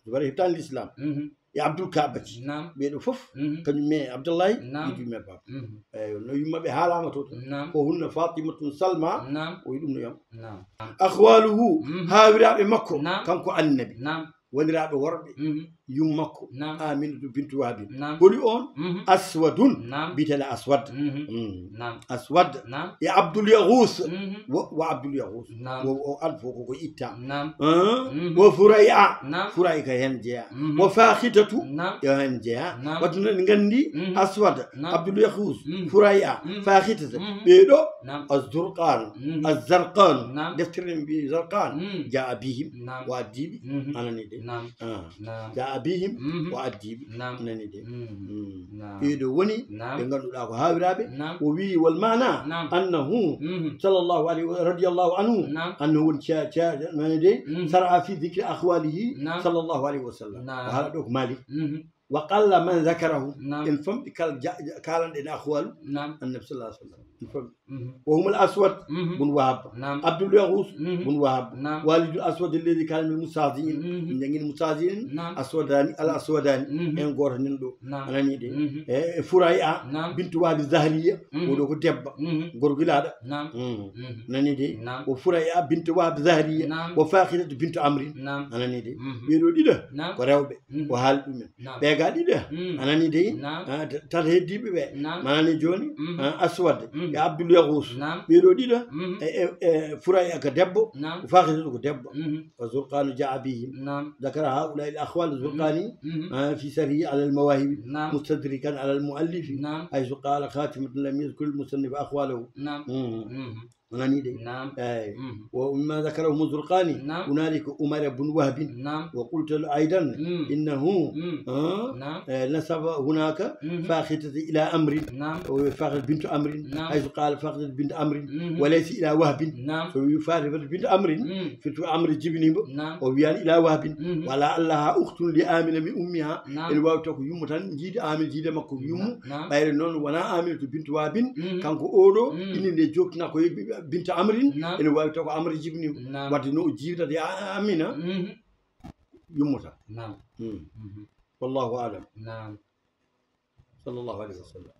Zubayru heɓtaani l'islam. Mhm. E Abdul Kaabati. Naam. Ɓeeɗo fof, mhm, kañum e Abdullahi, naam, yiɗi yumma e baaba. Mhm. Eyyi, no yumma ɓe haalaama to. Naam. Ko hunna Fatimatun Salma, naam, o wi ɗum no yam. Naam. Akhwaluhu, mhm, haawiraaɓe makko, naam, kanko Annabi. Naam. Wondiraaɓe worɓe, mhm, yum makko, naam, Aminatu bintu Wahbin. Naam. Holi on? Mhm. Aswadun, naam, biyetee Aswad. Mhm. Mm. Naam. Aswad. Naam. E Abdul Yaghus. Mhm. Wo, wo Abdul Yaghus. Naam. Wo, o Abdu fof koko itta. Naam. Hein? Mhm. Wo Furay'a. Naam. Furay'a ka hen jeya. Mhm. Wo Fakhitatu. Naam. Yo hen jeya. Naam. Watu no en nganndi, mhm, Aswad, naam, Abdul Yaghus, mhm, Furay'a, mhm, Fakhitata. Mhm. Ɓeeɗo, naam, Az-Zurqan, mhm, Az-Zarqan. Naam. Deftere nde mbiyi Zarqan. Mhm. Jaa bihim. Naam. Wa addiɓe. Mhm. A nani de? Naam. Ah. Naam. Jaa bihim. Mhm. Wa addiɓe. Naam. A nani de? Mhm. Mm. Naam. Ɓeeɗo woni, naam, ɓe ngannduɗaa ko haawiraaɓe. Naam. O wiyi, wal maana, naam, annahu, mhm, sallallahu alayhi wa, radiyallahu anhu, naam, annahu woni ce-, ce-, nani de, mhm, sara'a fi dhikri akhwalihi, naam, sallallahu alayhi wa sallam. Naam. O haala ɗo ko Malik. Mhm. Wa qalla man dhakarahu. Naam. En famɗi kala ja-, ja-, kaalanɗen akhwalu, naam, Annabi sallallahu alayhi wa sallam. En famɗi. Mhm. Wa humul Aswad, mhm, bun Wahab. Naam. Abdul Yaghus, mhm, bun Wahab. Naam. Walidul Aswad alladhi kana min mustahzi'in. Mhm. Min jangini mustahzi'in. Naam. Aswadani, al Aswadani. Mhm. En gooto nen ɗo. Naam. A nani de? Mhm. E, e Furay'a, naam, bintu Wahab Zahriya. Mhm. Oɗo ko debba. Mhm. Gorgilaaɗo. Naam. Mhm. Mhm. Nani de? Naam. O Furay'a bintu Wahab Zahriya. Naam. O Fakhidatu bintu Amrin. Naam. A nani de? Mhm. Ɓeeɗo ɗiɗo, naam, ko rewɓe. Mhm. O haali ɗumen. Naam. Ɓe ga ɗiɗo. Mm. A nani de? Naam. Ah, t-, tata heddiiɓe ɓe. Naam. Ma nani jooni? Mhm. Ah, Aswad, mhm, e Abdul Yaghus. Naam. Ɓeeɗo ɗiɗo, mhm, e, e, e Furay'a ka debbo, naam, o Fakhidatu ko debbo. Mhm. Wa Zurqanu jaa bihim. Naam. Dhakara haula'i al-akhwal Zurqani, mhm, ah, fi sharhihi ala al-Mawahib, naam, mustadrikan ala al-muallif, naam, haythu qala khatimatun lam yadhkur al-musannif akhwalahu. Naam. Mhm. Mhm. A nani de? Naam. Eyyi. Mhm. Wa mimma dhakarahu Zurqani, naam, hunalika Umar bun Wahbin. Naam. Wa qultu aydan, mm, innahu, mm, ah, naam, eh, nasaba hunaka, mhm, Fakhidata ila Amrin. Naam. O wi Fakhidata bintu Amrin. Naam. Haythu qala Fakhidata bintu Amrin. Mhm. Wa laysa ila Wahbin. Naam. So wi Fakhidata bintu Amrin, mm, firti ko Amr jibini mo. Naam. O wiyaani ila Wahbin. Mhm. Wa la'allaha ukhtun li Amina min ummiha. Naam. Ene waawi taw ko yumma tan jiidi Amina, jiide makko ko yumma. Naam. Ɓayre noon wonaa Aminatu bintu Wahbin. Mhm. Kanko oɗo, mhm, inde nde joktina ko bintu Amrin. Naam. Ene waawi taw ko Amr jibini mo. Naam. Wadde no o jiidata e A-, Amina, mhm, yummata. Naam. Mm. Mhm. Wallahu a'lam. Naam. Sallallahu alayhi wa sallam.